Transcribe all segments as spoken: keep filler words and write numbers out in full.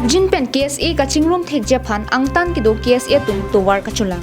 Jin pen K S A kachingrum thekji aphan angtan kedo K S A atum tovar kacholang.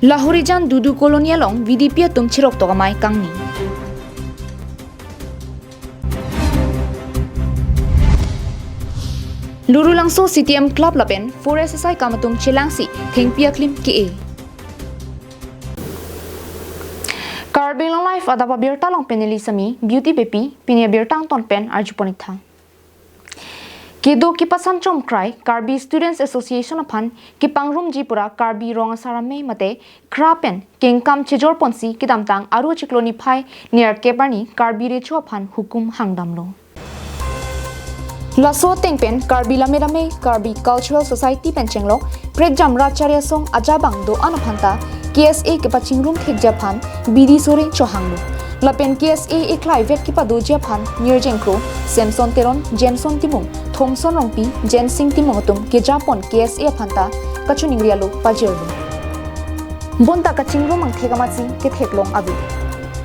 Lahorijan Dudu Colony along V D P atum cheroktok amei kangni. Lurulangso C T M Club lapen Forest asai kam atum chelangsi thengpi aklim ke-e. Karbi Anglong Live adap abirta along pen neli Sami Beauty Beypi, pini abirta angton pen arjupon-ik tha. Kedo kepasan chomkrai Karbi Students Association aphan kepangrumji pura Karbi Rong Asar Amei mate KRA pen kengkam chejorponsi kedamtang Aru chiklo niphai nerkep arni Karbi Recho aphan hukum hangdamlo. Laso ateng pen Karbi Lammet Amei, Karbi Cultural Society pen chenglok Prekjam Rat Charli Asong ajabang do-an aphanta K S A kepachingrum thekji aphan bidi sore chohanglo. Lapen K S A eklai vek kepadoji aphan Mirjeng Kro, Samson Teron, Jameson Timung, Thomson Rongpi, Jensing Timung atum kejapon K S A aphanta kachiningri alo pajirlo. Bonta kachingrum angthek amatsi ketheklong ave.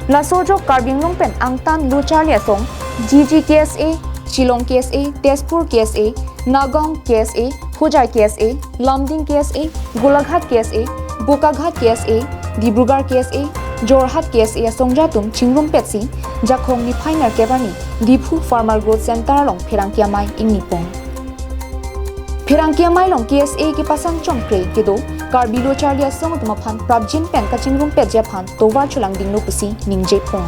Laso ajok Karbi Anglong pen angtan Lo Charli Asong, G G K S A, Shillong K S A, Tezpur K S A, Nagaon K S A, Hojai K S A, Lumding K S A, Golaghat K S A, Bokaghat K S A, Dibrugarh K S A, Jorhat K S A asongja atum chingrumpetsi Jakhong niphai nerkep arni Diphu Farmer Growth Center along pherangke amei ingnipon. Pherangke amei along K S A kepasan chomkrai kedo Karbi Lo Charli Asong atum aphan prapjin pen kachingrumpetji aphan tovar cholangdinglo pusi ningjepon.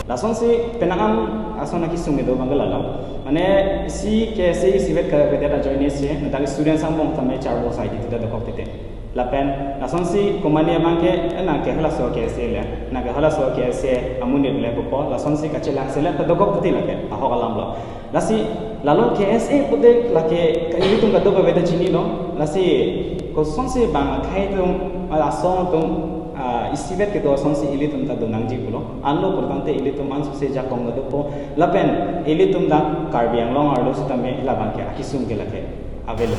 Lasonsi penang an ason akesung kedo abang ke lalo. Mane isi K S A isivet kavedet ajoinesi, na dak students angbong tame charbosai di tidak dokok tete. Lapen lasonsi komani abang ke, eh, nang ke halaso K S A le, nang ke halaso K S A amonit le pupo, lasonsi kachelangsi le ta dokok tete lake, ahok alam lo. Lasi lalo K S A pute lake ka ilitum kadokave ta chinilo. Lasi kosonsi bang akhei atum, ah, asong atum, ah, isivet kedo asonsi ilitum ta donangji pulo. Anlo pulotangte ilitum ansose Jakhong ta dopo. Lapen ilitum dak Karbi Anglong arlo sitame labang ke akesung ke lake avelo.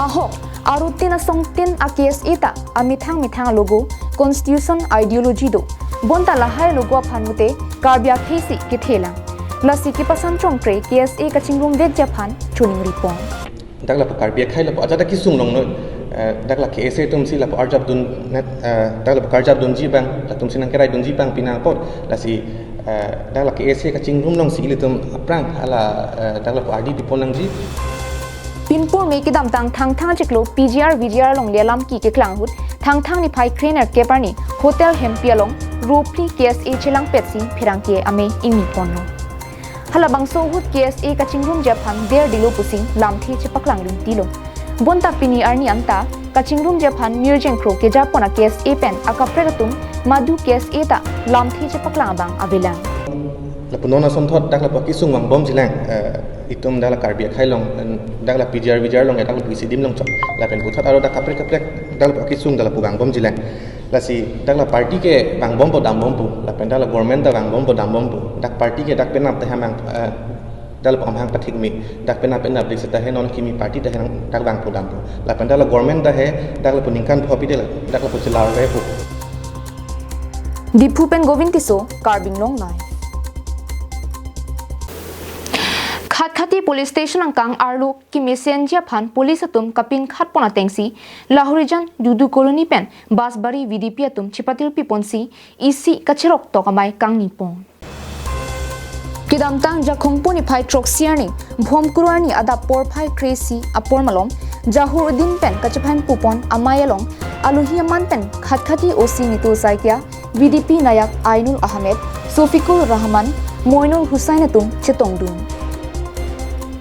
Ahok, arutin asongtin a-K S A ta amethang methang a-logo, constitution, ideology do. Bonta lahai logo aphan mute Karbi akheisi kethelang. Lasi kepasan chomkrai K S A kachingrum vekji aphan choningripon. Dak lapu Karbi akhei lapu ajat akesung longno, eh, dak la K S A atumsi lapu arjapdun, eh, dak lapu karjapdunji abang, latumsi nangkeraidunji abang pini apot, lasi, eh, dak la K S A kachingrum alongsi ilitum aphrang hala, eh, dak lapu ardi pipon nangji. Pinpur me kedamtang Thangthang achiklo P G R V G R along le alam ke keklang ahut, Thangthang niphai kre nerkep arni Hotel Hempi along ro phli K S A chelangpetsi pherangke amei ingniponlo. Halabangso ahut K S A kachingrumji aphan derdilo pusi lamthe chepaklang ringtilo. Bonta pini arni anta kachingrumji aphan Mirjeng Kro kejapon a-K S A pen akaprek atum madu K S A ta lamthe chepaklang abang avelang. Lapu non asonthot dak lapu akesung vangbomjilang, eh, itum dak la Karbi akhei along, eh, dak la P G R V G R along, eh, dak lapu isi adim along chot. Lapen puthot aro dak kaprek kaprek dak lapu akesung dak lapu vangbomjilang. Lasi dak la party ke vangbompo dambompo, lapen dak la government ta vangbompo dambompo. Dak party ke dak penap ta hemang, eh, dak lapu amahang pathik me, dak penap penap dik seta he non kimi party ta he nang dak vangpo dampo. Lapen dak la government ta he dak lapu ningkan pho pide la, dak lapu chelar repo. Diphu pen Govind Tisso, Karbi Anglong Live. Khatkhati Police Station angkang arlo kemesenji aphan police atum kapinkhatpon atengsi Lahorijan Dudu Colony pen Basbari V D P atum chepatirpiponsi isi kacheroktok amei kangnipon. Kedamtang Jakhong pu niphai throksi arni Bhomkuru arni adap porphai kre-isi apor malom Jahur Uddin pen kachephempupon amei along alohi aman pen Khatkhati O C Nitu Saikia, V D P nayak Ainul Ahmed, Sofikul Rahman, Moinul Hussain atum chetongdun.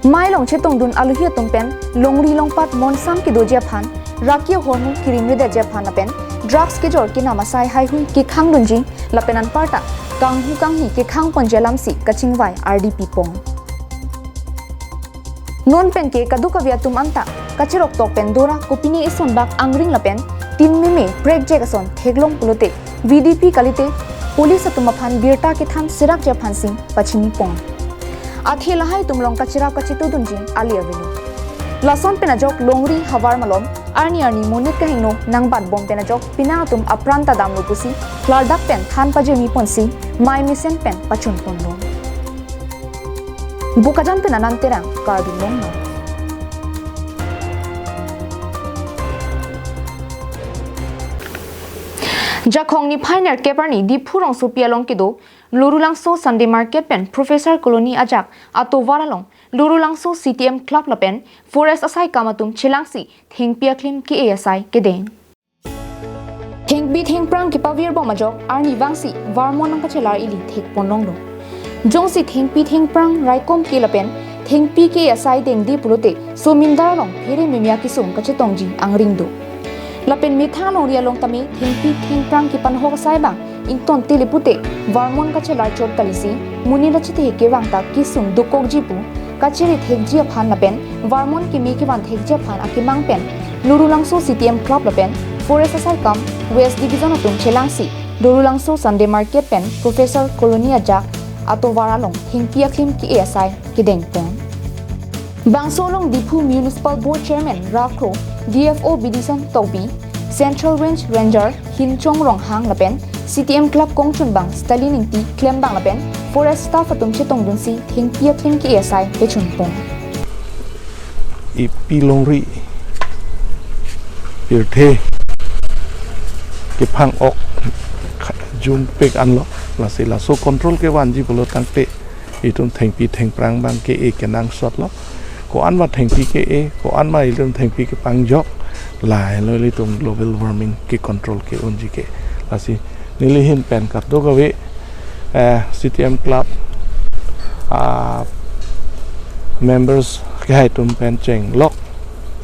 Mei along chetongdun alohi atum pen longri longpat monsam kedoji aphan, raki ahormu kerimredetji aphan lapen drugs kejor kenam asai haihui kekhangdunji lapen anparta kanghu kanghi kekhangponji alamsi kachingvai ardi pipon. Non pen ke kadokave atum anta kacheroktok pen dora kopine isonbak angring lapen tin meme prekjak ason theklong pulote V D P kalite police atum aphan birta kethan serakji aphansi pachinipon. Athe lahai atum along kacherap kachetudunji ale avelo. Lason pen ajok longri havar malom Arni arni monit kahingno nangbat bom pen ajok penang atum apran ta damlo pusi klardak pen than pajirmi ponsi mei mesen pen pachun ponlo. Bokajan pen Anand Terang, Karbi Anglong Now. Jakhong niphai nerkep arni Diphu rongsopi along kedo Lurulangso Sunday Market pen Professor Colony ajak atovar along Lurulangso C T M Club lapen Forest asaikam atum chelangsi thengpi aklim ke-e asai kedeng. Thengpi thengphrang kepavir bom ajok arnivangsi varmon nangkachelar ili thek ponlonglo. Jongsi thengpi thengphrang raikom ke lapen thengpi ke-e asai dengde pulote somindar along phere memia kesung kachetongji angring do. Lapen methang alongri along tame thengpi thengphrang kepanhok asai bang ington tele pute varmon kachelar chot kalisi monit achethe kevang ta kesung dokokji pu kachere thekji aphan lapen varmon keme kevan thekji aphan akemang pen Lurulangso C T M Club lapen Forest asaikam West Division atum chelangsi Lurulangso Sunday Market pen Professor Colony ajak atovar along thengpi aklim ke-e asai kedeng pon. Bangso along Diphu Municipal Board Chairman Rakro, D F O Bidison Tokbi, Central Range Ranger Hinchong Ronghang lapen C T M Club kongchunbang Stalin Ingti klembang lapen forest staff atum chetongdunsi thengpi aklim ke-e asai pechun pon. Epi longri pirthe kephang-ok jum pik anlo, lasi laso control kevanji pulo tangte itum thengpi thengphrang bang ke-e kenangsotlo. Ko-an ma thengpi ke-e, ko-an ma itum thengpi kepangjok, lahelo ilitum global warming ke control ke-unji ke. Lasi neli ahin pen kadokave, eh, C T M Club, ah, members kehai atum pen chenglok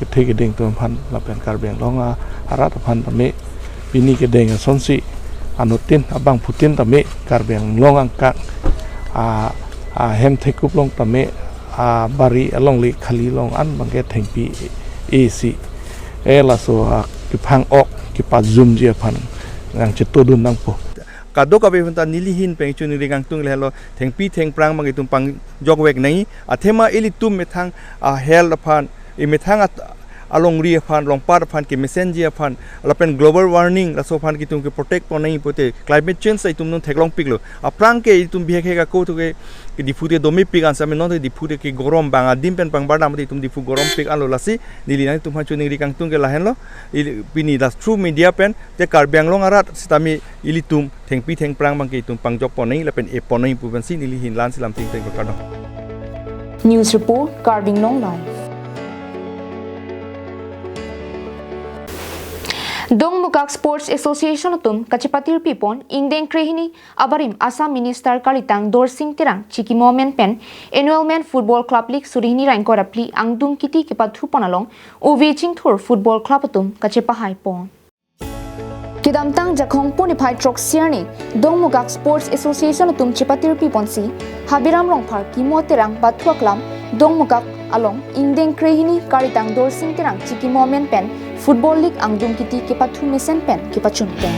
kethe keding atum aphan lapen Karbi Anglong a, arat aphan tame pini kedeng asonsi anuttin abangphutin tame Karbi Anglong angkang a, ahem thekup along tame abari alongle khali along an bangke thengpi e-e si, eh, laso akephang-ok kepajumji aphan nangchetongdun nangpo. Kadokave aphanta neli ahin pen chuningri kangtung lahelo, thengpi thengphrang bang itum pangjokvek nangji, athema ilitum methang a health aphan, emethang at-, alongri aphan, longpat aphan, kemesenji aphan, lapen global warming laso aphan ke itum keprotect pon nangji pute climate change ta itum non theklong piklo. Aphrang ke itum bihek hek ako thu ke, ke Diphu te dome pik ansa me non te Diphu te ke gorom bang adim pen pangbar dam te itum Diphu gorom pik anlo, lasi neli nangtum aphan chuningri kangtung ke lahenlo. Ili pini la through media pen te Karbi Anglong arat sitame ilitum thengpi thengphrang bang ke itum pangjok pon nangji lapen e pon nangji pu pensi neli ahin la-ansi lamthing teng kardom. News report, Karbi Anglong Live. Dongmukak Sports Association atum kachepatirpi pon ingdeng krehini abarim Assam Minister kalitang Dorsing Terang chikimo amen pen annual men Football Club League suri hini ra ingkoi ra phli angdung kiti kepathu pon along Ove Chingthur Football Club atum kachepahai pon. Kedamtang Jakhong pu niphai throksi arni Dongmukak Sports Association atum chepatirpi ponsi Habiram Rongphar Kimo Terang pathu aklam Dongmukak along ingdeng krehini kalitang Dorsing Terang chikimo amen pen Football League angdung kiti kepathu mesen pen kepachun pon.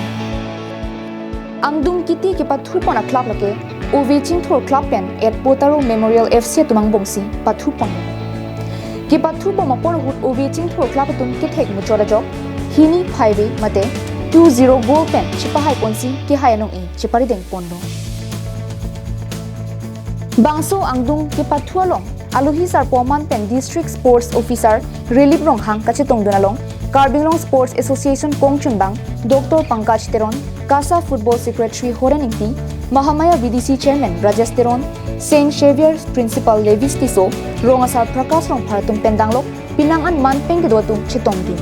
Angdung kiti kepathu pon a-club lake Ove Chingthur Club pen Etpo Taro Memorial F C atum angbongsi pathu pon. Kepathu pon apor ahut Ove Chingthur Club atum kethek muchot ajok hini phaive mate two zero goal pen chepahai ponsi kehai anong-e cheparideng ponlo. Bangso angdung kepathu along alohi sarpo aman pen District Sports Officer Rilip Ronghang kachetongdun along Karbi Anglong Sports Association kongchunbang Doctor Pankaj Teron, KASA Football Secretary Horen Ingti, Mahamaya V D C Chairman Rajesh Teron, Saint Xavier Principal Levis Tisso, Rong Asar Prakash Rongphar atum pen danglok penang an man pen kedo atum chetongdun.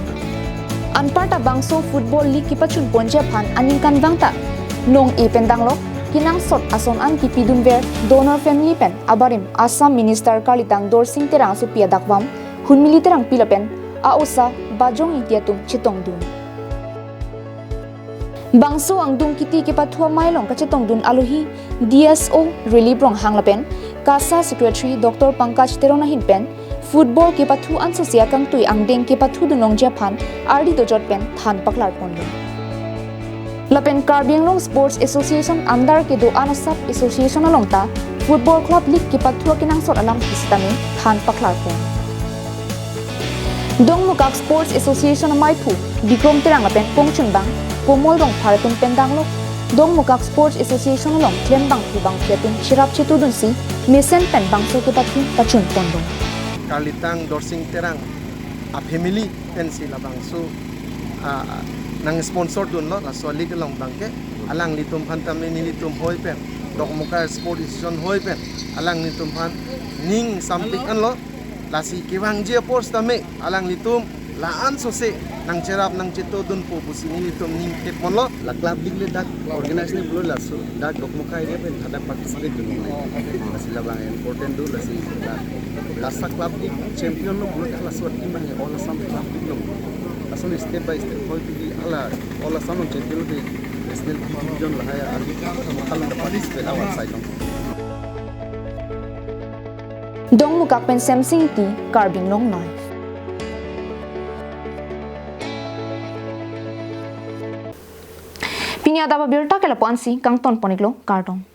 Anparta bangso Football League kepachun ponji aphan aningkanvang ta nong-e pen danglok kenangsot ason an kepidunver donor family pen abarim Assam Minister kalitang Dorsing Terang asopi adakvam Hunmili Terangpi lapen a-osa Bajong Ingti atum chetongdun. Bangso angdung kiti kepathu amei along kachetongdun alohi D S O Rilip Ronghang lapen KASA Secretary Doctor Pankaj Teron ahin pen football kepathu ansose akangtui angdeng kepathudun longji aphan ardi dojot pen than paklar ponlo. Lapen Karbi Anglong Sports Association under kedo an a-sub association along ta Football Club League kepathu akenangsot alam kisitame than paklar pon. Dongmukak Dongmukak Sports Association amaiphu Bikrom Terang lapen Pongchunbang Komol Rongphar atum pen danglo. Dongmukak Sports Association along klembangphu bangphi atum cherap chetudunsi mesen pen bangso kepathu pachun pondun. Karlitang Dorsing Terang a family pensi labangso, ah, nang sponsor dunlo, laso a-league along abangke alanglitum aphan tame nelitum hoi pen, Dongmukak Sports Association hoi pen alanglitum aphan ning sampik anlo. Lasi kevangji apor tame alanglitum la-an sose nang cherap nang chetudunpo pusi nelitum ning thek ponlo. La club league le dak organize ne pulo, laso dak Dongmukak area pen hadak participate dun nang. Lasi labang important do, lasi la, lasa club league champion lo pulo, dak laso team abang All Assam club league lo. Laso ne step by step hoi pidi hala All Assam lo champion lo, national division lahai agi halong participate awat sai tong. Dongmukak pen Semsing Ingti, Karbi Anglong Live. Pini adap abirta ke lapu-ansi kangton pon-iklo, kardom.